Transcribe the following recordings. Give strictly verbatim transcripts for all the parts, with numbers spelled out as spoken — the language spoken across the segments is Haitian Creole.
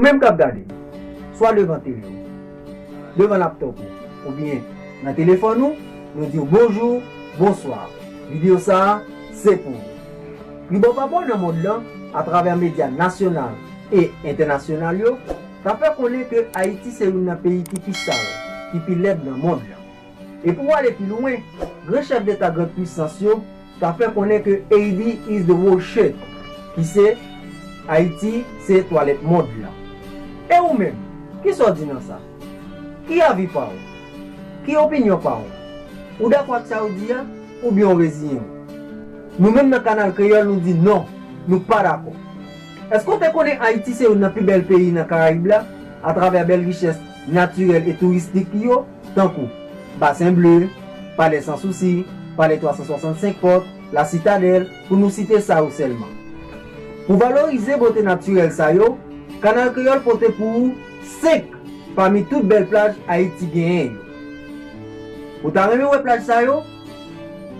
Menm k ap gade, swa devan tele w, devan laptòp ou, oubyen nan telefòn ou, nou di w bonjou, bonswa. Videyo sa a, se pou ou. Pi bò pa bò nan mond lan, atravè medya nasyonal e entènasyonal yo, ta fè konnen ke Ayiti se youn nan peyi ki pi sal, ki pi lèd nan mond lan. E pou w ale pi lwen, gran chèf deta gran pisans yo ta fè konnen ke Haiti is the world shit, ki se Ayiti se twalèt mond lan. E ou menm, kisa w di nan sa? Ki avi pa w? Ki opinyon pa w? Ou dakò ak sa yo di a, oubyen w reziyen w? Nou menm nan Kanal Kreyòl, nou di non, nou pa dakò. Èske w te konnen Ayiti se youn nan pi bèl peyi nan Karayib la, atravè bèl richès natirèl e touristik yo, tankou Basen Ble, Palè Sansousi, Palè twa san swasannsenk Pòt, La Citadelle, pou nou site sa yo sèlman? Pou valorize bote natirèl sa yo, Kanal Kreyòl pote pou ou senk pami tout bèl plaj Ayiti genyen yo. Ou ta renmen wè plaj sa yo?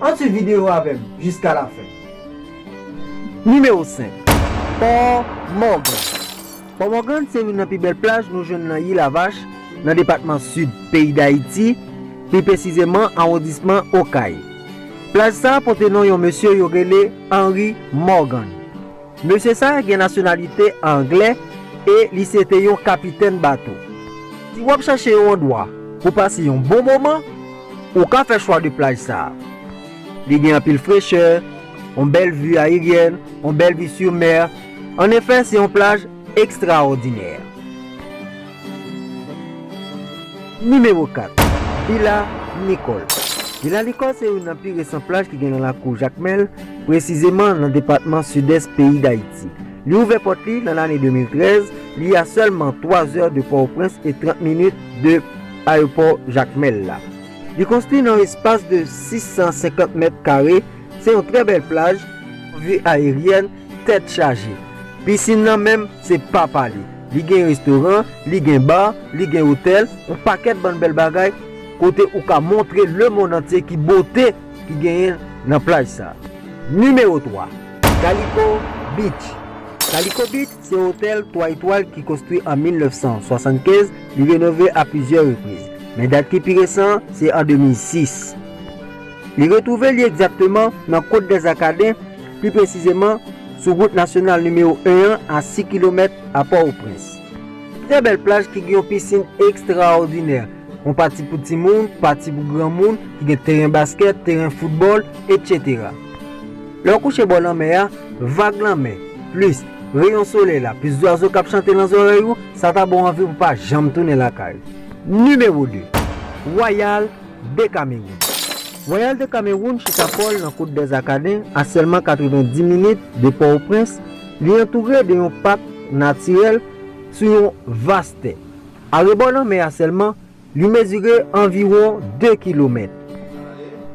Ann swiv videyo avè m jiska lafen. Nimewo senk, Pò Mògàn. Pò Mògàn se youn nan pi bèl plaj nou jwenn nan Ilavach, nan depatman Sid peyi Dayiti, pi presizeman awondisman Okay. Plaj sa a pote non yon mesye yo rele Henry Morgan. Mesye sa a gen nasyonalite anglè e li se te yon kapitèn bato. Si w ap chache yon andwa pou pase yon bon moman, ou ka fè chwa de plaj sa a. Li gen anpil frechè, yon bèl vi ayeryèn, yon bèl vi sur mer. Annefè, se yon plaj ekstraòdinè. Nimewo kat, Vila Nikòl. Vila Nikòl se youn nan pi resan plaj ki gen nan lakou Jakmèl, presizeman nan depatman Sidès peyi Dayiti. Li ouvè pòt li nan lane de mil trèz, li a sèlman twa zè de Pòtoprens e trant minit de ayewopò Jakmèl la. Li konstwi nan yon espas de sis san senkant mèt kare, se yon trè bèl plaj, vi ayeryèn, tèt chaje. Pisin nan menm, se pa pale. Li gen restoran, li gen bar, li gen otèl, yon pakèt bann bèl bagay, kote ou ka montre lemonn antye ki bote ki genyen nan plaj sa. Nimewo twa, Calico Beach. Calico Beach se yon otèl twa etwal ki konstwi an mil nèf san swasannkenz, li renove a plizyè repriz. Men dat ki pi resan, se an de mil sis. Li retwouve li egzakteman nan Côte des Arcadins, pi presizeman sou wout nasyonal nimewo en an, a sis kilomèt a Pòtoprens. Trè bèl plaj ki gen yon pisin ekstraòdinè, yon pati pou timoun, pati pou granmoun, ki gen teren baskèt, teren foutbòl, etsetera. Lè w kouche bò lanmè a, vag lanmè, plis reyon solèy la, plis zwazo k ap chante nan zòrèy ou, sa ta ba w anvi pou w pa janm tounen lakay ou. Nimewo de, Royal de Cameroun. Royal de Cameroun chita pa l nan Côte des Arcadins, a sèlman katrevenndis minit de Pòtoprens. Li antoure de yon pak natirèl sou yon vas tè. Arebò lanmè a sèlman, li mezire anviwon de kilomèt.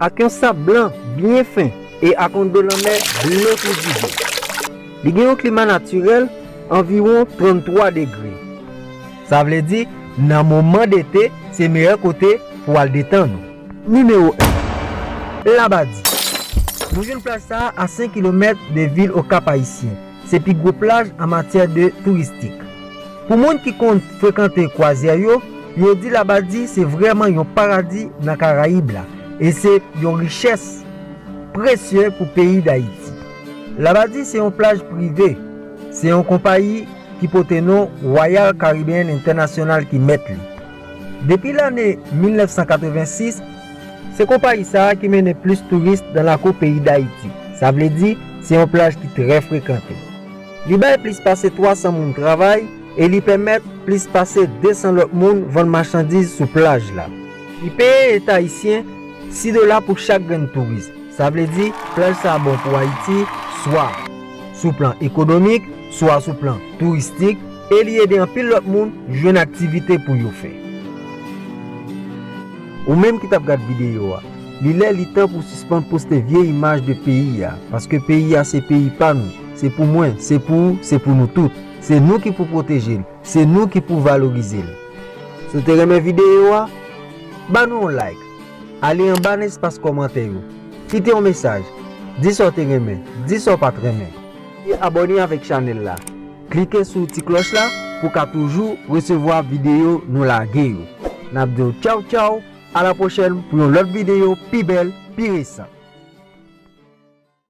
Ak yon sab blan byen fen e ak yon dlo lanmè ble kou diven. Li gen yon klima natirèl anviwon tranntwa degre. Sa vle di, nan moman dete, se meyè kote pou w al detann ou. Nimewo en, Labadi. Nou jwenn plaj sa a a senk kilomèt de vil Okap Ayisyen. Se pi gwo plaj an matyè de touristik. Pou moun ki konn frekante kwazyè yo, yo di Labadi se vrèman yon paradi nan Karayib la, e se yon richès presye pou peyi Dayiti. Labadi se yon plaj prive, se yon konpayi ki pote non Royal Caribbean International ki mèt li. Depi lane mil nèf san katrevensis, se konpayi sa a ki mennen plis touris nan lakou peyi Dayiti. Sa vle di, se yon plaj ki trè frekante. Li bay plis pase twa san moun travay e li pèmèt plis pase de san lòt moun vann machandiz sou plaj la. Li peye Leta ayisyen sis dola pou chak grenn touris. Sa vle di, plaj sa a bon pou Ayiti, swa sou plan ekonomik, swa sou plan touristik, e li ede anpil lòt moun jwenn aktivite pou yo fè. Ou menm ki t ap gad videyo a, li lè li tan pou w sispann poste vye imaj de peyi a, paske peyi a se peyi pa nou, se pou mwen, se pou ou, se pou nou tout. Se nou ki pou pwoteje l, se nou ki pou valorize l. Si w te renmen videyo a, ba nou yon like. Ale anba nan espas kòmantè yo. Kite yon mesaj. Di sa w te renmen. Di sa w pa t renmen. E abòne avèk chanèl la. Klike sou ti klòch la pou w ka toujou resevwa videyo nou lage yo. N ap di w tchaw tchaw, a la pwochèn pou yon lòt videyo pi bèl, pi resan.